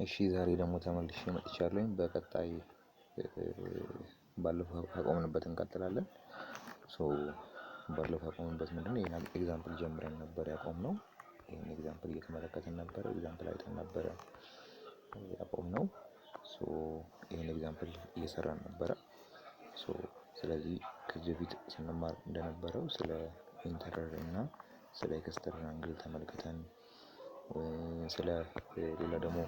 እሺ ዛሬ ደግሞ ተመልሼ መጥቻለሁኝ። በቀጣይ ባለፈው ካቆምንበት እንቀጥላለን። So ባለፈው ያቆምንበት ምንድነው? ይሄን example ጀምረን ነበር ያቆምነው። ይሄን example እየተመለከትን ነበር፣ example አይተን ነበረ ያቆምነው። So ይሄን example እየሰራን ነበረ። So ስለዚህ ከዚህ በፊት ስንማር እንደነበረው ስለ interior እና ስለ exterior angle ተመልክተን፣ ስለ ሌላ ደግሞ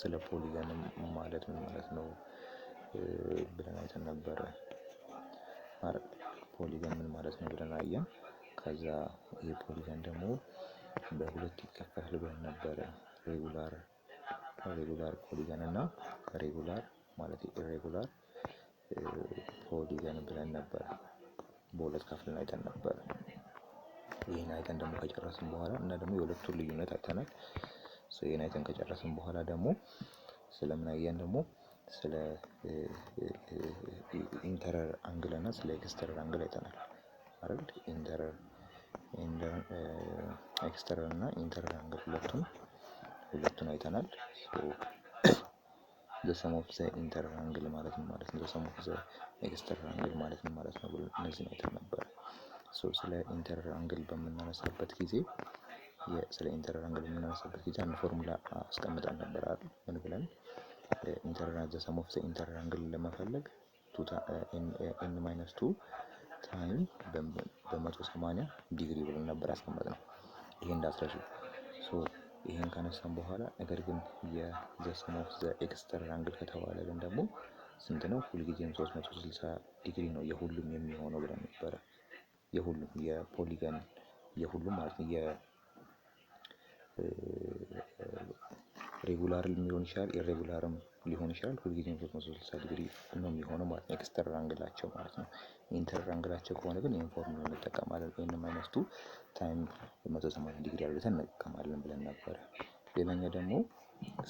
ስለ polygon ማለት ምን ማለት ነው ብለን አይተን ነበረ። Polygon ምን ማለት ነው ብለን አየን። ከዛ ይሄ polygon ደግሞ በሁለት ይከፈላል ብለን ነበረ። Regular polygon እና regular ማለት irregular polygon ብለን ነበረ። በሁለት ከፍለን አይተን ነበረ። ይህን አይተን ደግሞ ከጨረስን በኋላ እና ደግሞ የሁለቱን ልዩነት አይተናል። ይህን አይተን ከጨረስን በኋላ ደግሞ ስለምን አየን ደግሞ? ስለ interior angle እና ስለ exterior angle አይተናል አይደል? Interior፣ exterior እና interior angle ሁለቱን አይተናል። The sum of the interior angle ማለት ምን ማለት ነው? The sum of the exterior angle ማለት ምን ማለት ነው? እነዚህን አይተን ነበር። So ስለ interior angle በምናነሳበት ጊዜ አንድ ፎርሙላ አስቀምጠን ነበር አይደል? ምን ብለን? Interior the sum of the interior angle ለመፈለግ n minus two time በ180 ዲግሪ ብለን ነበር ያስቀመጥነው። ይሄ እንዳትረሱ። So ይሄን ካነሳን በኋላ ነገር ግን የ the sum of the exterior angle ከተባለ ግን ደግሞ ስንት ነው? ሁልጊዜም 360 ዲግሪ ነው የሁሉም የሚሆነው ብለን ነበረ። የሁሉም የ polygon የሁሉም ማለት ነው፣ የ regular ሊሆን ይችላል፣ irregular ም ሊሆን ይችላል። ሁልጊዜም 360 ዲግሪ ነው የሚሆነው ማለት ነው። Exterior angle ኣቸው ማለት ነው። Interior angle ኣቸው ከሆነ ግን ይህን ፎርሙላ እንጠቀማለን። n minus two time 180 ዲግሪ አድርገን እንጠቀማለን ብለን ነበረ። ሌላኛው ደግሞ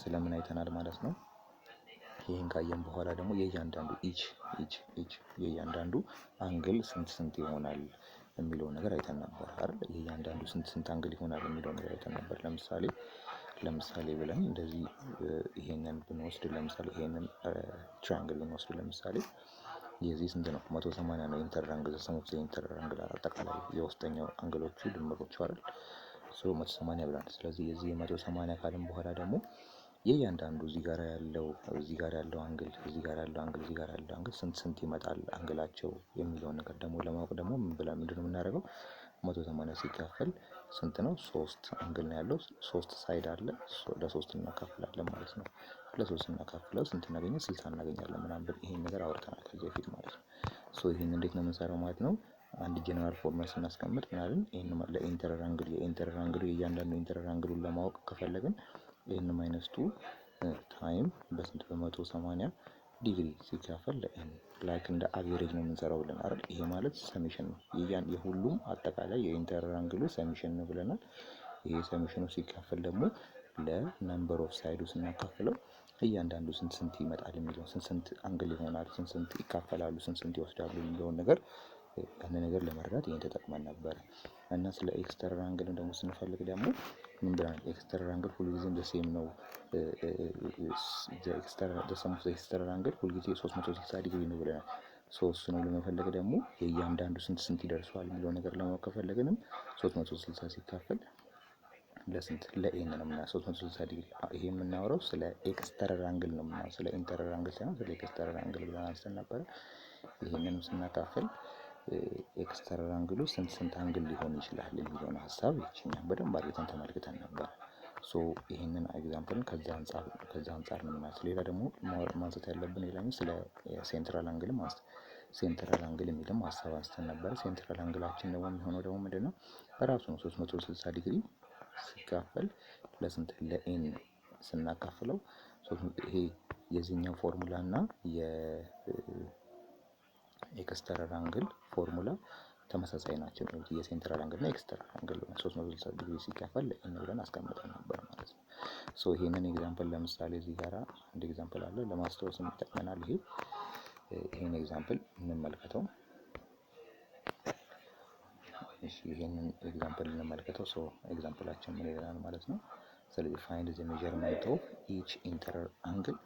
ስለምን አይተናል ማለት ነው? ይህን ካየን በኋላ ደግሞ የእያንዳንዱ each የእያንዳንዱ angle ስንት ስንት ይሆናል የሚለውን ነገር አይተን ነበር አይደል? የእያንዳንዱ ስንት ስንት angle ይሆናል የሚለውን ነገር አይተን ነበር። ለምሳሌ ብለን እንደዚህ ይሄንን ብንወስድ፣ ለምሳሌ ይሄንን triangle ብንወስድ፣ ለምሳሌ የዚህ ስንት ነው? 180 ነው። Interior angle፣ sum of interior angle፣ አጠቃላይ የውስጠኛው angle ኦቹ ድምሮቹ አይደል? So 180 ብለናል። ስለዚህ የዚህ 180 ካልን በኋላ ደግሞ የእያንዳንዱ እዚህ ጋር ያለው፣ እዚህ ጋር ያለው angle፣ እዚህ ጋር ያለው angle፣ እዚህ ጋር ያለው angle ስንት ስንት ይመጣል angle ኣቸው የሚለውን ነገር ደግሞ ለማወቅ ደግሞ ምን ብለን ምንድነው የምናደርገው? 180 ሲካፈል ስንት ነው? ሶስት angle ነው ያለው፣ ሶስት side አለ፣ ለሶስት እናካፍላለን ማለት ነው። ለሶስት እናካፍለው ስንት እናገኛለን? 60 እናገኛለን ምናምን ብለን ይሄን ነገር አውርተናል ከዚህ በፊት ማለት ነው። So ይሄን እንዴት ነው የምንሰራው ማለት ነው? አንድ general formula ስናስቀምጥ ምናልን? ይሄን ለ interior angle የ interior angle ኡ የእያንዳንዱ interior angle ኡን ለማወቅ ከፈለግን n minus two time በስንት? በ180 ዲግሪ ሲካፈል ለ n፣ like እንደ average ነው የምንሰራው ብለን አይደል? ይሄ ማለት summation ነው። የሁሉም አጠቃላይ የ interior angle ኡ summation ነው ብለናል። ይሄ summation ኑ ሲካፈል ደግሞ ለ number of side ኡ ስናካፍለው እያንዳንዱ ስንት ስንት ይመጣል የሚለውን፣ ስንት ስንት angle ይሆናል፣ ስንት ስንት ይካፈላሉ፣ ስንት ስንት ይወስዳሉ የሚለውን ነገር ያንን ነገር ለመረዳት ይሄን ተጠቅመን ነበር። እና ስለ exterior angle ደግሞ ስንፈልግ ደግሞ ምን ብለናል? Exterior angle ሁልጊዜም the same ነው። The sum of exterior angle ሁልጊዜ 360 ዲግሪ ነው ብለናል። So እሱንም ለመፈለግ ደግሞ የእያንዳንዱ ስንት ስንት ይደርሰዋል የሚለው ነገር ለማወቅ ከፈለግንም 360 ሲካፈል ለስንት? ለ n ነው የምናየው፣ 360 ዲግሪ። ይሄ የምናወራው ስለ exterior angle ነው የምናወራው፣ ስለ interior angle ሳይሆን ስለ exterior angle ብለን አንስተን ነበረ። ይሄንንም ስናካፍል exterior angle ኡ ስንት ስንት angle ሊሆን ይችላል የሚለውን ሀሳብ ይችኛል በደንብ አድርገን ተመልክተን ነበር። So ይሄንን example ን ከዛ አንጻር ነው የምናየው። ሌላ ደግሞ ማንሳት ያለብን ሌላኛው ስለ central angle ም central angle የሚልም ሀሳብ አንስተን ነበረ። Central angle ኣችን ደግሞ የሚሆነው ደግሞ ምንድነው? በራሱ ነው፣ 360 ዲግሪ ሲካፈል ለስንት? ለ n ስናካፍለው። ይሄ የዚህኛው ፎርሙላ እና የ exterior angle formula ተመሳሳይ ናቸው። የ central angle እና exterior angle 360 ዲግሪ ሲካፈል ለ n ብለን አስቀምጠን ነበር ማለት ነው። So ይሄንን example ለምሳሌ እዚህ ጋራ አንድ example አለ፣ ለማስታወስም ይጠቅመናል። ይሄን example እንመልከተው። እሺ ይሄንን example እንመልከተው። So example ኣችን ምን ይላል ማለት ነው? ስለዚህ find the measurement of each interior angle,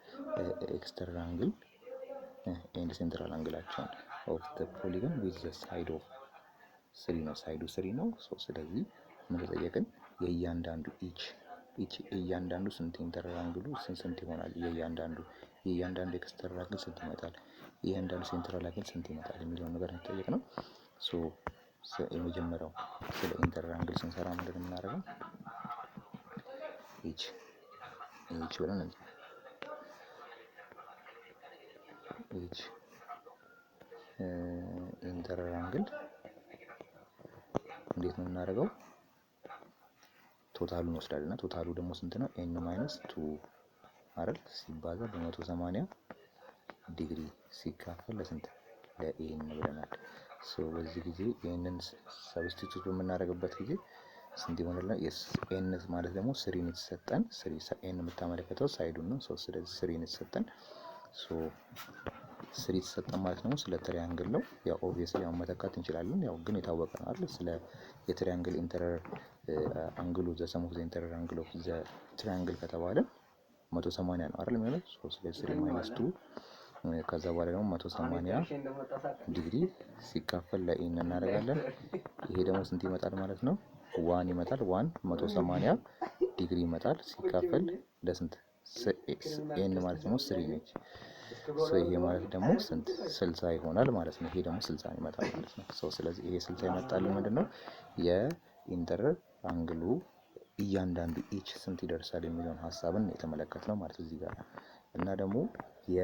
exterior angle and central angle ኣቸውን of the polygon with the side of three ነው። Side ኡ three ነው። So ስለዚህ ምን ተጠየቅን? የእያንዳንዱ each የእያንዳንዱ ስንት interior angle ኡ ስንት ስንት ይሆናል? የእያንዳንዱ exterior angle ስንት ይመጣል? የእያንዳንዱ central angle ስንት ይመጣል የሚለውን ነገር ነው። So የመጀመሪያው ስለ interior angle ስንሰራ ምንድን ነው የምናደርገው? Each ብለን each interior angle እንዴት ነው የምናደርገው? Total ኡን እንወስዳለን እና total ኡ ደግሞ ስንት ነው? N minus two አይደል? ሲባዛ በ180 ዲግሪ ሲካፈል ለስንት? ለ n ብለናል። So በዚህ ጊዜ ይህንን substitute በምናደርግበት ጊዜ ስንት ይሆንልናል? N ማለት ደግሞ three ን የተሰጠን፣ three n የምታመለክተው side ኡን ነው። So ስለዚህ three ን የተሰጠን፣ so three የተሰጠን ማለት ደግሞ ስለ triangle ነው። ያው obviously ያው መተካት እንችላለን። ያው ግን የታወቀ ነው አይደል? ስለ የ triangle interior angle ኡ the sum of the interior angle of the triangle ከተባለ 180 ነው አይደል የሚሆነው? So ስለዚህ three minus two ከዛ በኋላ ደግሞ 180 ዲግሪ ሲካፈል ለ n እናደርጋለን። ይሄ ደግሞ ስንት ይመጣል ማለት ነው? One ይመጣል። One 180 ዲግሪ ይመጣል ሲካፈል ለስንት? N ማለት ደግሞ three ነች። So ይሄ ማለት ደግሞ ስንት? 60 ይሆናል ማለት ነው። ይሄ ደግሞ 60 ይመጣል ማለት ነው። So ስለዚህ ይሄ 60 ይመጣል ምንድነው? የ interior angle ኡ እያንዳንዱ each ስንት ይደርሳል የሚለውን ሀሳብን የተመለከትነው ማለት እዚህ ጋር። እና ደግሞ የ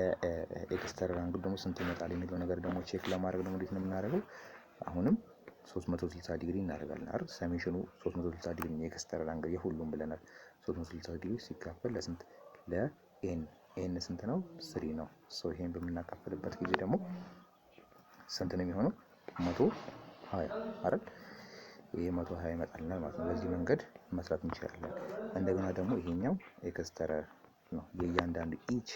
exterior angle ደግሞ ስንት ይመጣል የሚለው ነገር ደግሞ check ለማድረግ ደግሞ እንዴት ነው የምናደርገው? አሁንም 360 ዲግሪ እናደርጋለን አይደል? Summation ኑ 360 ዲግሪ ነው የ exterior angle የሁሉም ብለናል። 360 ዲግሪ ሲካፈል ለስንት? ለ n። N ስንት ነው? Three ነው። So ይሄን በምናካፍልበት ጊዜ ደግሞ ስንት ነው የሚሆነው? 120 አይደል? ይሄ 120 ይመጣልናል ማለት ነው። በዚህ መንገድ መስራት እንችላለን። እንደገና ደግሞ ይሄኛው exterior ነው። የእያንዳንዱ each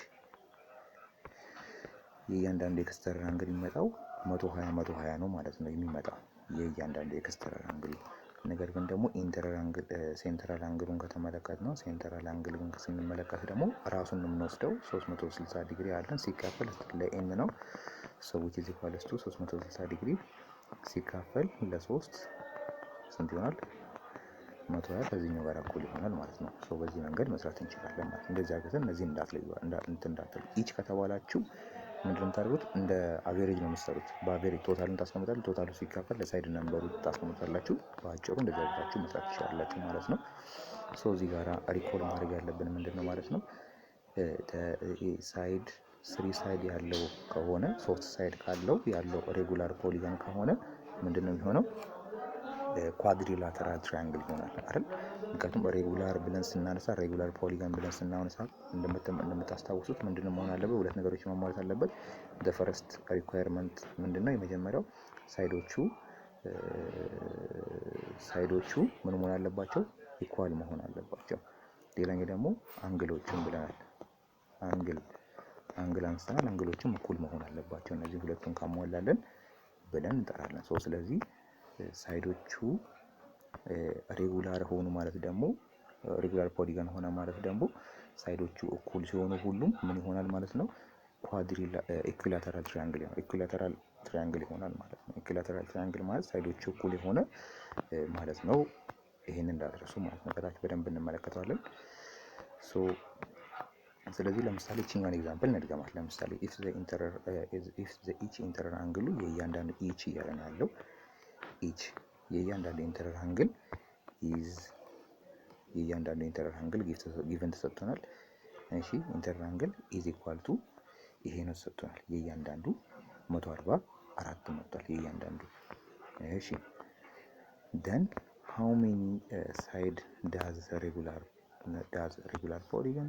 የእያንዳንዱ exterior angle የሚመጣው 120 120 ነው ማለት ነው የሚመጣው የእያንዳንዱ exterior angle። ነገር ግን ደግሞ interior angle central angle ኡን ከተመለከትነው፣ central angle ኡን ስንመለከት ደግሞ ራሱን ነው የምንወስደው። 360 ዲግሪ አለን ሲካፈል ለ n ነው። So which is equals to 360 ዲግሪ ሲካፈል ለሶስት ስንት ይሆናል? 120 ከዚህኛው ጋር እኩል ይሆናል ማለት ነው። So በዚህ መንገድ መስራት እንችላለን ማለት ነው። እንደዚህ አድርገን እነዚህን እንዳትለዩ፣ እንትን እንዳትሉ። Each ከተባላችሁ ምንድን ነው የምታደርጉት? እንደ average ነው የምትሰሩት። በ average total ኡን ታስቀምጣላችሁ። Total ኡ ሲካፈል ለ side number ኡ ታስቀምጣላችሁ። በአጭሩ እንደዚህ አድርጋችሁ መስራት ትችላላችሁ ማለት ነው። So እዚህ ጋራ recall ማድረግ ያለብን ምንድን ነው ማለት ነው? Side three side ያለው ከሆነ፣ ሶስት side ካለው ያለው regular polygon ከሆነ ምንድን ነው የሚሆነው? Quadrilateral triangle ይሆናል አይደል? ምክንያቱም regular ብለን ስናነሳ፣ regular polygon ብለን ስናነሳ እንደምታስታውሱት ምንድነው መሆን አለበት? ሁለት ነገሮች መሟላት አለበት። The first requirement ምንድነው? የመጀመሪያው side ኦቹ ምን መሆን አለባቸው? Equal መሆን አለባቸው። ሌላኛው ደግሞ angle ኦቹን ብለናል። Angle አንስተናል። Angle ኦቹም እኩል መሆን አለባቸው። እነዚህ ሁለቱን ካሟላለን ብለን እንጠራለን። So ስለዚህ side ኦቹ regular ሆኑ ማለት ደግሞ፣ regular polygon ሆነ ማለት ደግሞ side ኦቹ እኩል ሲሆኑ ሁሉም ምን ይሆናል ማለት ነው? Equilateral triangle ይሆናል። Equilateral triangle ይሆናል ማለት ነው። Equilateral triangle ማለት side ኦቹ እኩል የሆነ ማለት ነው። ይሄንን እንዳትረሱ ማለት ነው። ከታች በደንብ እንመለከተዋለን። So ስለዚህ ለምሳሌ ይችኛዋን example እንድገማት። ለምሳሌ if the each interior angle ኡ የእያንዳንዱ each እያለ ነው ያለው፣ each የእያንዳንዱ interior angle is የእያንዳንዱ interior angle given ተሰጥቶናል። እሺ interior angle is equal to ይሄ ነው ተሰጥቶናል። የእያንዳንዱ 144 መጥቷል። የእያንዳንዱ። እሺ፣ then how many side does regular polygon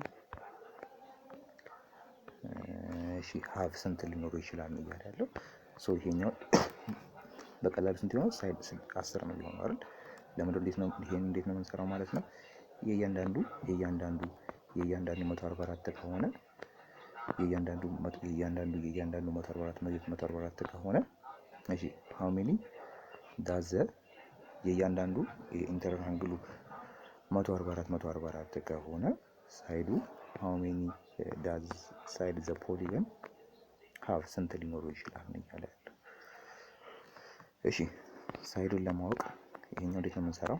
እሺ have፣ ስንት ሊኖረው ይችላል ነው እያለ ያለው። So ይሄኛው በቀላሉ ስንት ይሆናል? Side 10 ነው የሚሆነው አይደል? ለምንድን እንዴት ነው ይሄን እንዴት ነው የምንሰራው ማለት ነው? የእያንዳንዱ 144 ከሆነ፣ የእያንዳንዱ 144 144 ከሆነ፣ እሺ how many does የእያንዳንዱ የ interior angle ኡ 144 144 ከሆነ side ኡ how many does side the polygon have፣ ስንት ሊኖረው ይችላል ነው እያለ ያለው። እሺ፣ side ኡን ለማወቅ ይሄኛው እንዴት ነው የምንሰራው?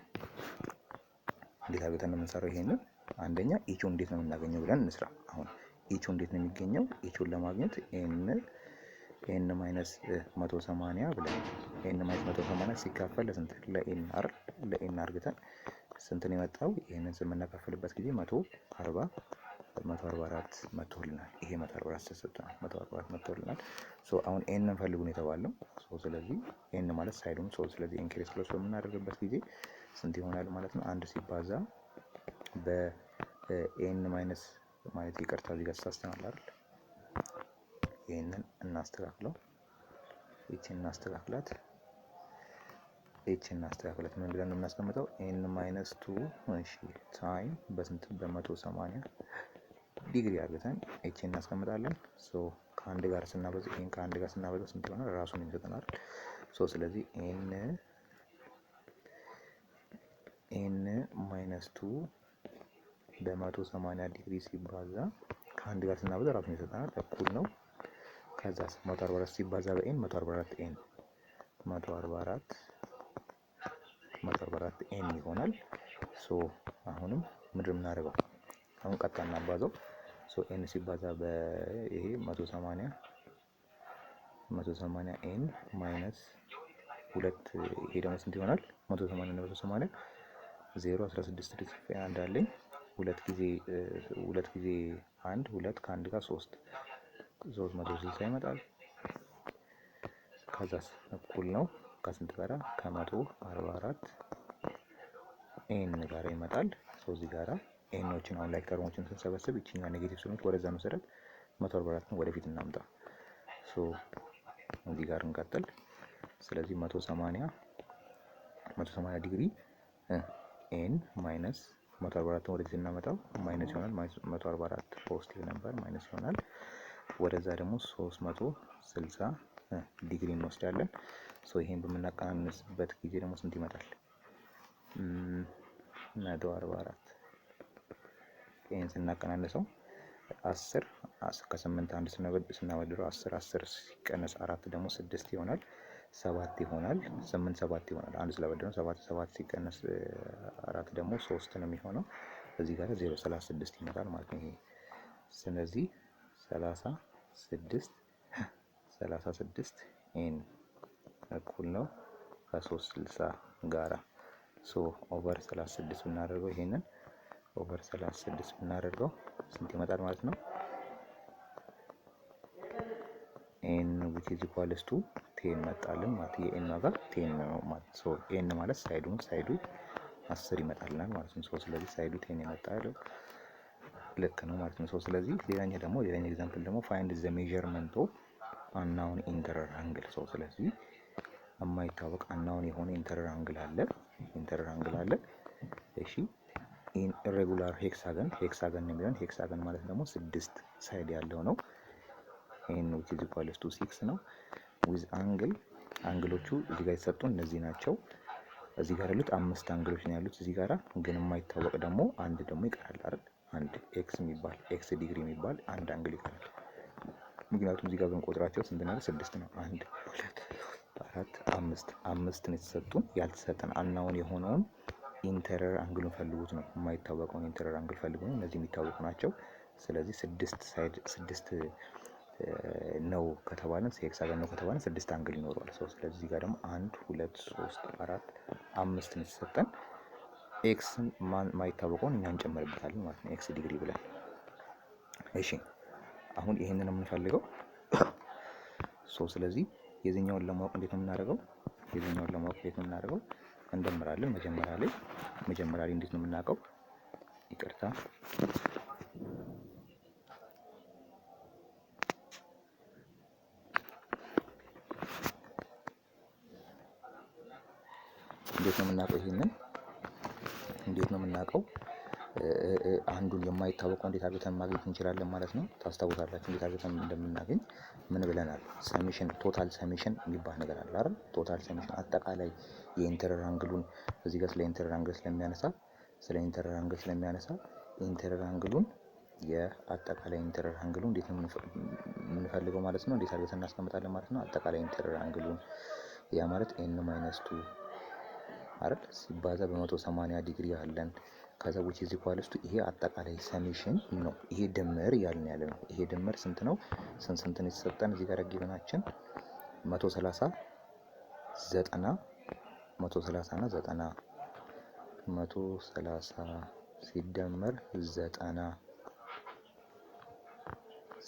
እንዴት አድርገን ነው የምንሰራው? ይሄንን አንደኛ ኤቹ እንዴት ነው የምናገኘው ብለን እንስራ። አሁን ኤቹ እንዴት ነው የሚገኘው? ኤቹን ለማግኘት n minus 180 ብለን n minus 180 ሲካፈል ለስንት? ለ n አይደል? ለ n አርግተን ስንት ነው የመጣው? ይህንን ስምናካፍልበት ጊዜ 144 መጥቶልናል። ይሄ 144 ተሰጥቶናል። 144 መጥቶልናል። So አሁን n ን ፈልጉ ነው የተባለው። So ስለዚህ n ማለት side ኡን፣ so ስለዚህ n criss cross በምናደርግበት ጊዜ ስንት ይሆናል ማለት ነው? አንድ ሲባዛ በ n minus ማለት፣ ይቅርታ፣ እዚህ ጋር ተሳስተናል አይደል? ይህንን እናስተካክለው። ይቺን እናስተካክላት። ይቺን እናስተካክላት። ምን ብለን ነው የምናስቀምጠው? n minus two፣ እሺ፣ time በስንት? በ180 ዲግሪ አድርገን ይቺን እናስቀምጣለን። So ከአንድ ጋር ስናበዛ፣ ይሄን ከአንድ ጋር ስናበዛ ስንት ይሆናል? ራሱን ይሰጠናል። So ስለዚህ n minus two በ180 ዲግሪ ሲባዛ ከአንድ ጋር ስናበዛ ራሱን ይሰጠናል። እኩል ነው። ከዛ 144 ሲባዛ በ n 144 n 144 144 n ይሆናል። So አሁንም ምንድን ነው የምናደርገው? አሁን ቀጥታ እናባዛው። So n ሲባዛ በይሄ 180 180 n minus ሁለት፣ ይሄ ደግሞ ስንት ይሆናል? 180 እና 180 0 16 ጽፌ አንድ አለኝ፣ ሁለት ጊዜ ሁለት ጊዜ አንድ ሁለት፣ ከአንድ ጋር ሶስት፣ 360 ይመጣል። ከዛስ እኩል ነው ከስንት ጋራ? ከ144 n ጋራ ይመጣል። So እዚህ ጋራ n ኦችን አሁን like term ኦችን ስንሰበስብ ይችኛዋ negative ስለሆነች ወደዛ መሰረት 144ን ወደፊት እናምጣ። So እዚህ ጋር እንቀጥል። ስለዚህ 180 180 ዲግሪ n minus 144ን ወደዚህ ስናመጣው minus ይሆናል። 144 positive ነበር፣ minus ይሆናል። ወደዛ ደግሞ 360 ዲግሪ እንወስዳለን። So ይሄን በምናቀናንስበት ጊዜ ደግሞ ስንት ይመጣል? 144። ይሄን ስናቀናንሰው 10 ከስምንት አንድ ስናበድረው 10፣ 10 ሲቀነስ አራት ደግሞ ስድስት ይሆናል። ሰባት ይሆናል። ስምንት ሰባት ይሆናል። አንድ ስላበደረው ሰባት፣ ሰባት ሲቀነስ አራት ደግሞ ሶስት ነው የሚሆነው። እዚህ ጋር 0 36 ይመጣል ማለት ነው። ይሄ ስለዚህ 36 36 n እኩል ነው ከ360 ጋራ። So over 36 ብናደርገው፣ ይሄንን over 36 ብናደርገው ስንት ይመጣል ማለት ነው? n which is equals to 10 መጣልን ማለት የ n ዋጋ 10 ነው ማለት። So n ማለት side ኡን፣ side ኡ 10 ይመጣልናል ማለት ነው። So ስለዚህ side ኡ 10 የመጣው ልክ ነው ማለት ነው። So ስለዚህ ሌላኛው example ደግሞ find the measurement of unknown interior angle። So ስለዚህ የማይታወቅ unknown የሆነ interior angle አለ፣ interior angle አለ። እሺ፣ in regular hexagon፣ hexagon ነው የሚሆን። Hexagon ማለት ደግሞ ስድስት side ያለው ነው። n which is equals to six ነው። With angle፣ angle ኦቹ እዚህ ጋር የተሰጡ እነዚህ ናቸው። እዚህ ጋር ያሉት አምስት angle ኦች ነው ያሉት። እዚህ ጋራ ግን የማይታወቅ ደግሞ አንድ ደግሞ ይቀራል አይደል? አንድ x የሚባል፣ x degree የሚባል አንድ angle ይቀራል። ምክንያቱም እዚህ ጋር ብንቆጥራቸው ስንት ነው? ስድስት ነው። አንድ፣ ሁለት፣ አራት፣ አምስት። አምስት ነው የተሰጡን። ያልተሰጠን unknown የሆነውን interior angle ኡን ፈልጉት ነው። የማይታወቀውን interior angle ፈልጉ ነው። እነዚህ የሚታወቁ ናቸው። ስለዚህ ስድስት side ስድስት ነው ከተባለን፣ hexagon ነው ከተባለን ስድስት angle ይኖረዋል። So ስለዚህ እዚህ ጋር ደግሞ አንድ፣ ሁለት፣ ሶስት፣ አራት፣ አምስት ነው የተሰጠን። x ን ማይታወቀውን እኛ እንጨምርበታለን ማለት ነው፣ x degree ብለን። እሺ፣ አሁን ይሄንን የምንፈልገው። So ስለዚህ የዚህኛውን ለማወቅ እንዴት ነው የምናደርገው? የዚህኛውን ለማወቅ እንዴት ነው የምናደርገው? እንደምራለን። መጀመሪያ ላይ እንዴት ነው የምናውቀው? ይቅርታ፣ እንዴት ነው የምናውቀው? ይሄንን እንዴት ነው የምናውቀው? አንዱን የማይታወቀው እንዴት አድርገን ማግኘት እንችላለን ማለት ነው። ታስታውሳላችሁ እንዴት አድርገን እንደምናገኝ ምን ብለናል? Summation፣ total summation የሚባል ነገር አለ አይደል? Total summation አጠቃላይ የ interior angle ኡን፣ እዚህ ጋር ስለ interior angle ስለሚያነሳ ስለ interior angle ስለሚያነሳ interior angle ኡን፣ የአጠቃላይ interior angle ኡ እንዴት ነው የምንፈልገው ማለት ነው? እንዴት አድርገን እናስቀምጣለን ማለት ነው? አጠቃላይ interior angle ኡን ያ ማለት n minus two አይደል ሲባዛ በ180 ዲግሪ አለን። ከዛ which is equals to ይሄ አጠቃላይ summation ነው። ይሄ ድምር እያልን ያለ ነው። ይሄ ድምር ስንት ነው? ስንት ስንት ነው የተሰጠን? እዚህ ጋር given ኣችን 130፣ 90፣ 130 እና 90፣ 130 ሲደመር 90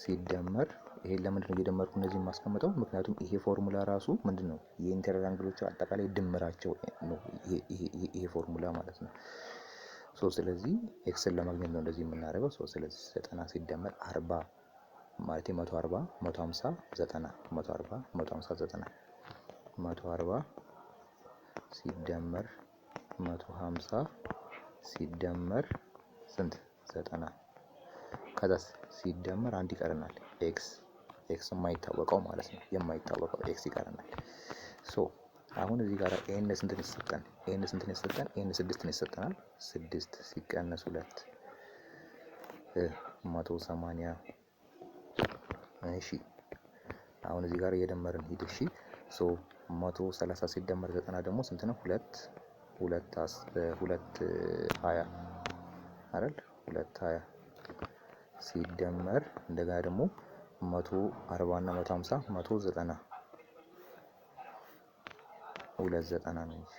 ሲደመር፣ ይሄን ለምንድን ነው እየደመርኩ እነዚህ የማስቀምጠው? ምክንያቱም ይሄ ፎርሙላ ራሱ ምንድን ነው? የ interior angle ኦቹ አጠቃላይ ድምራቸው ነው ይሄ ፎርሙላ ማለት ነው። So ስለዚህ x ን ለማግኘት ነው እንደዚህ የምናደርገው። So ስለዚህ 90 ሲደመር 40 ማለት 140፣ 150፣ 90፣ 140፣ 150፣ 90፣ 140 ሲደመር 150 ሲደመር ስንት? 90። ከዛስ ሲደመር አንድ ይቀረናል፣ x። x የማይታወቀው ማለት ነው። የማይታወቀው x ይቀረናል። So አሁን እዚህ ጋር n ስንት ነው የተሰጠን? n ስንት ነው የተሰጠን? n ስድስት ነው የተሰጠናል። ስድስት ሲቀነስ ሁለት 180። እሺ፣ አሁን እዚህ ጋር እየደመርን ሂድ። እሺ፣ so 130 ሲደመር 90 ደግሞ ስንት ነው? ሁለት ሁለት ሁለት ሀያ አይደል? ሁለት ሀያ ሲደመር እንደገና ደግሞ 140 እና 150፣ 190፣ 290 ነው እንጂ፣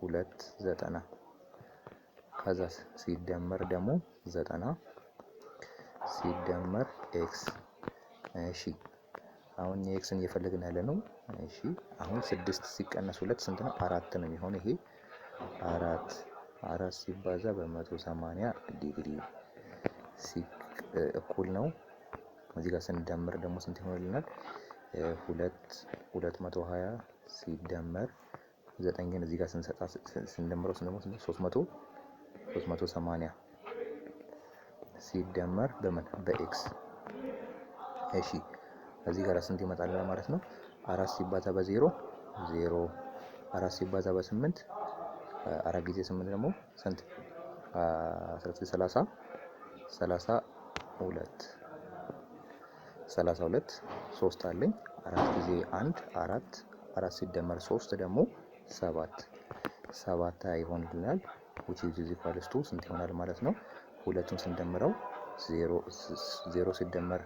290። ከዛ ሲደመር ደግሞ 90 ሲደመር x። እሺ፣ አሁን የ x ን እየፈለግን ያለ ነው። እሺ፣ አሁን ስድስት ሲቀነስ ሁለት ስንት ነው? አራት ነው የሚሆነው። ይሄ አራት፣ አራት ሲባዛ በ180 ዲግሪ እኩል ነው። እዚህ ጋር ስንደምር ደግሞ ስንት ይሆንልናል? ሁለት 220 ሲደመር ዘጠኝን እዚህ ጋር ስንሰጣ ስንደምረው ስንት ደግሞ 300፣ 380 ሲደመር በምን? በ x። እሺ፣ እዚህ ጋር ስንት ይመጣል ማለት ነው? አራት ሲባዛ በዜሮ ዜሮ፣ አራት ሲባዛ በስምንት፣ አራት ጊዜ ስምንት ደግሞ ስንት? 16፣ 30፣ 32፣ 32። ሶስት አለኝ። አራት ጊዜ አንድ አራት፣ አራት ሲደመር ሶስት ደግሞ ሰባት፣ ሰባት ይሆንልናል። Which is equals to ስንት ይሆናል ማለት ነው? ሁለቱን ስንደምረው ዜሮ፣ ዜሮ ሲደመር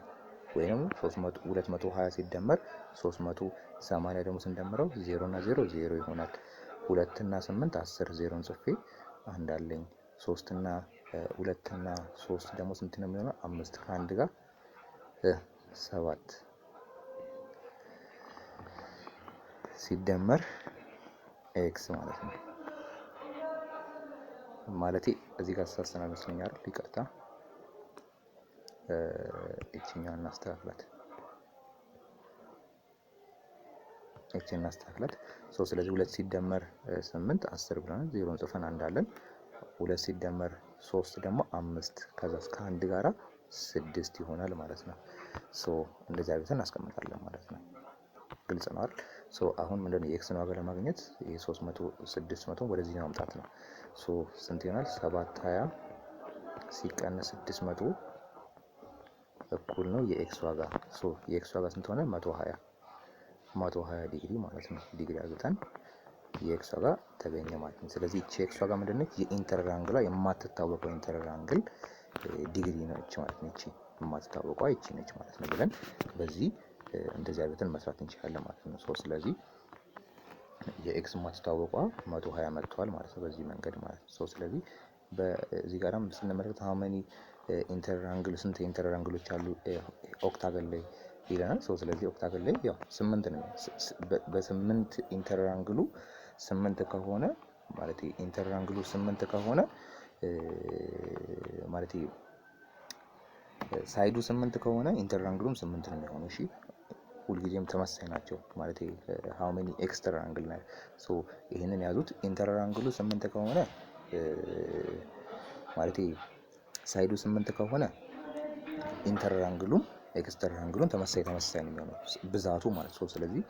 ወይም 220 ሲደመር 380 ደግሞ ስንደምረው ዜሮ እና ዜሮ ዜሮ ይሆናል። ሁለት እና ስምንት 10፣ ዜሮን ጽፌ አንድ አለኝ። ሶስት እና ሁለት እና ሶስት ደግሞ ስንት ነው የሚሆነው? አምስት፣ ከአንድ ጋር ሰባት ሲደመር x ማለት ነው። ማለቴ እዚህ ጋር ተሳስተናል ይመስለኛል። ይቅርታ፣ ይችኛዋን እናስተካክላት። ይችን እናስተካክላት። So ስለዚህ ሁለት ሲደመር ስምንት 10 ብለናል። ዜሮን ጽፈን አንድ አለን። ሁለት ሲደመር ሶስት ደግሞ አምስት፣ ከዛ እስከ አንድ ጋራ ስድስት ይሆናል ማለት ነው። So እንደዚህ አድርገን እናስቀምጣለን ማለት ነው። ግልጽ ነው አይደል? So አሁን ምንድነው የ x ን ዋጋ ለማግኘት ይሄ 300 600 ወደዚህ ማምጣት ነው። So ስንት ይሆናል? 720 ሲቀነስ 600 እኩል ነው የ x ዋጋ። So የ x ዋጋ ስንት ሆነ? 120፣ 120 ዲግሪ ማለት ነው። ዲግሪ አግኝተን የ x ዋጋ ተገኘ ማለት ነው። ስለዚህ እቺ x ዋጋ ምንድነች? የ interior angle ኧ፣ የማትታወቀው interior angle ዲግሪ ነች ማለት ነው። እቺ የማትታወቀዋ ይቺ ነች ማለት ነው ብለን በዚህ እንደዚህ አድርገን መስራት እንችላለን ማለት ነው። So ስለዚህ የ x የማትታወቋ 120 መጥቷል ማለት ነው በዚህ መንገድ ማለት ነው። So ስለዚህ በዚህ ጋራም ስንመለከት how many interior angle፣ ስንት interior angle ኦች አሉ octagon ላይ ይለናል። So ስለዚህ octagon ላይ ያው ስምንት ነው። በስምንት interior angle ኡ ስምንት ከሆነ፣ ማለት interior angle ኡ ስምንት ከሆነ፣ ማለት side ኡ ስምንት ከሆነ interior angle ኡም ስምንት ነው የሚሆነው። እሺ፣ ሁልጊዜም ተመሳሳይ ናቸው ማለት how many exterior angle ነው። So ይሄንን ያዙት። Interior angle ኡ ስምንት ከሆነ፣ ማለት side ኡ ስምንት ከሆነ interior angle ኡም exterior angle ኡም ተመሳሳይ ተመሳሳይ ነው የሚሆነው ብዛቱ ማለት ነው። ስለዚህ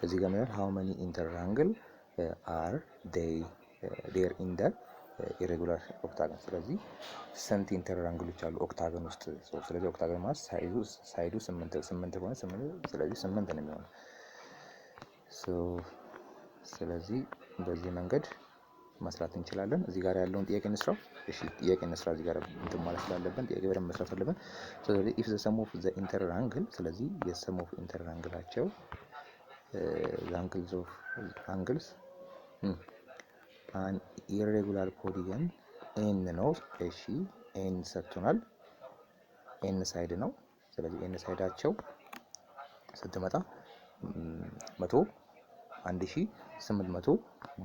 እዚህ ጋር ምን how many interior angle are they there in the Irregular octagon። ስለዚህ ስንት interior angle ኦች አሉ octagon ውስጥ? ስለዚህ octagon ማለት side ኡ ስምንት ስምንት ከሆነ ስምንት፣ ስለዚህ ስምንት ነው የሚሆነው። ስለዚህ በዚህ መንገድ መስራት እንችላለን። እዚህ ጋር ያለውን ጥያቄ እንስራው። እሺ፣ ጥያቄ እንስራ። እዚህ ጋር እንትን ማለት ስላለብን ጥያቄ በደንብ መስራት አለብን። ስለዚህ if the sum of the interior angle፣ ስለዚህ የ sum of interior angle ኣቸው the angles of angles an irregular polygon n ነው። እሺ፣ n ሰጥቶናል። N side ነው። ስለዚህ n side ኣቸው ስትመጣ 1800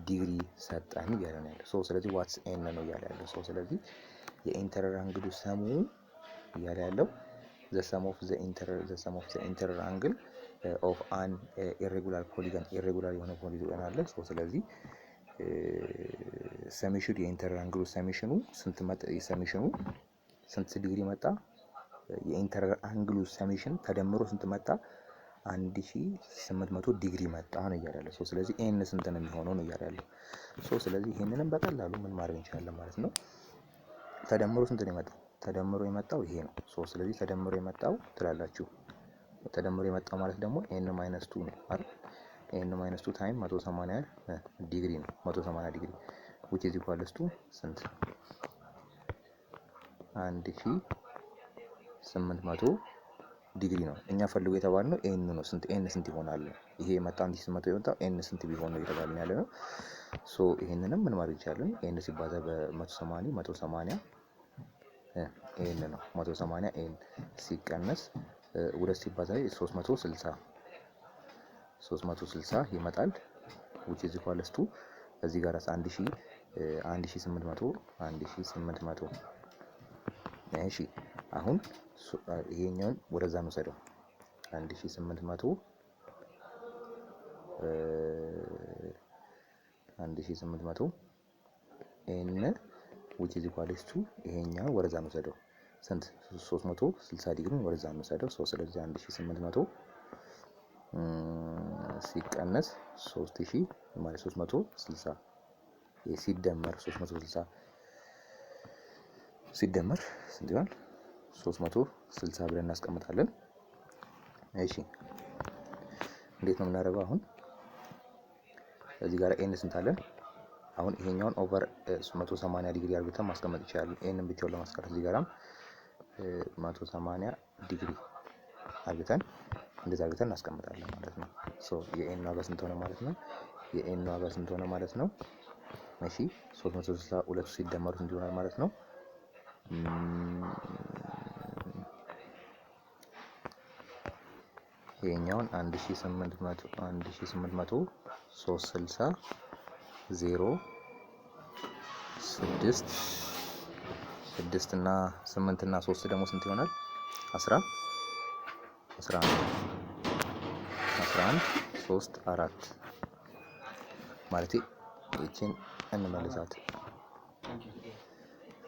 ዲግሪ ሰጠን እያለ ነው ያለው። So ስለዚህ what's n ነው እያለ ያለው። So ስለዚህ የ interior angle ኡ sum ኡ እያለ ያለው the sum of the interior angle of an irregular polygon፣ irregular የሆነ polygon አለ። So ስለዚህ summation የ interior angle ኡ summation ኑ ስንት መጣ? የ summation ኑ ስንት ዲግሪ መጣ? የ interior angle ኡ summation ተደምሮ ስንት መጣ? 1800 ዲግሪ መጣ ነው እያለ ያለው። So ስለዚህ n ስንት ነው የሚሆነው ነው እያለ ያለው። So ስለዚህ ይሄንንም በቀላሉ ምን ማድረግ እንችላለን ማለት ነው። ተደምሮ ስንት ነው የመጣው? ተደምሮ የመጣው ይሄ ነው። So ስለዚህ ተደምሮ የመጣው ትላላችሁ። ተደምሮ የመጣው ማለት ደግሞ n minus two ነው አይደል? N minus two time 180 ዲግሪ ነው። 180 ዲግሪ which is equals to ስንት? 1800 ዲግሪ ነው። እኛ ፈልጎ የተባልነው n ነው። ስንት n ስንት ይሆናል? ይሄ የመጣ 1800 የመጣው n ስንት ቢሆን ነው እየተባልን ያለ ነው። So ይሄንንም ምን ማድረግ እንችላለን? N ሲባዛ በ180 180 n ነው። 180 n ሲቀነስ ሁለት ሲባዛ 360፣ 360 ይመጣል፣ which is equals to እዚህ ጋር 1000 1800 1800። እሺ፣ አሁን ይሄኛውን ወደዛ እንውሰደው። 1800፣ 1800 n which is equals to ይሄኛውን ወደዛ እንውሰደው፣ ስንት? 360 ዲግሪ ወደዛ እንውሰደው። So ስለዚህ 1800 ሲቀነስ 3000 ማለት 360 ሲደመር 360 ሲደመር ስንት ይሆናል? 360 ብለን እናስቀምጣለን። እሺ፣ እንዴት ነው የምናደርገው አሁን? እዚህ ጋር n ስንት አለን? አሁን ይሄኛውን over 180 ዲግሪ አድርገን ማስቀመጥ ይችላል። n ን ብቻውን ለማስቀረት እዚህ ጋራም 180 ዲግሪ አድርገን እንደዛ አድርገን እናስቀምጣለን ማለት ነው። So የ n ዋጋ ስንት ሆነ ማለት ነው? የ n ዋጋ ስንት ሆነ ማለት ነው? እሺ፣ 360 ሁለቱ ሲደመሩ ስንት ይሆናል ማለት ነው? ይሄኛውን 1800 1800 360 0 6 6 እና 8 እና 3 ደግሞ ስንት ይሆናል? 10 11 11 3 4 ማለት ይቺን እንመልሳት።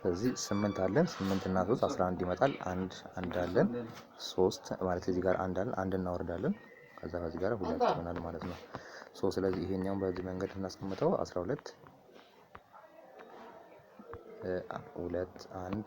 ስለዚህ ስምንት አለን፣ ስምንት እና ሶስት 11 ይመጣል። አንድ አንድ አለን፣ ሶስት ማለት እዚህ ጋር አንድ አለን፣ አንድ እናወርዳለን። ከዛ ከዚህ ጋር ሁለት ይሆናል ማለት ነው። So ስለዚህ ይሄኛውን በዚህ መንገድ እናስቀምጠው፣ 12 ሁለት አንድ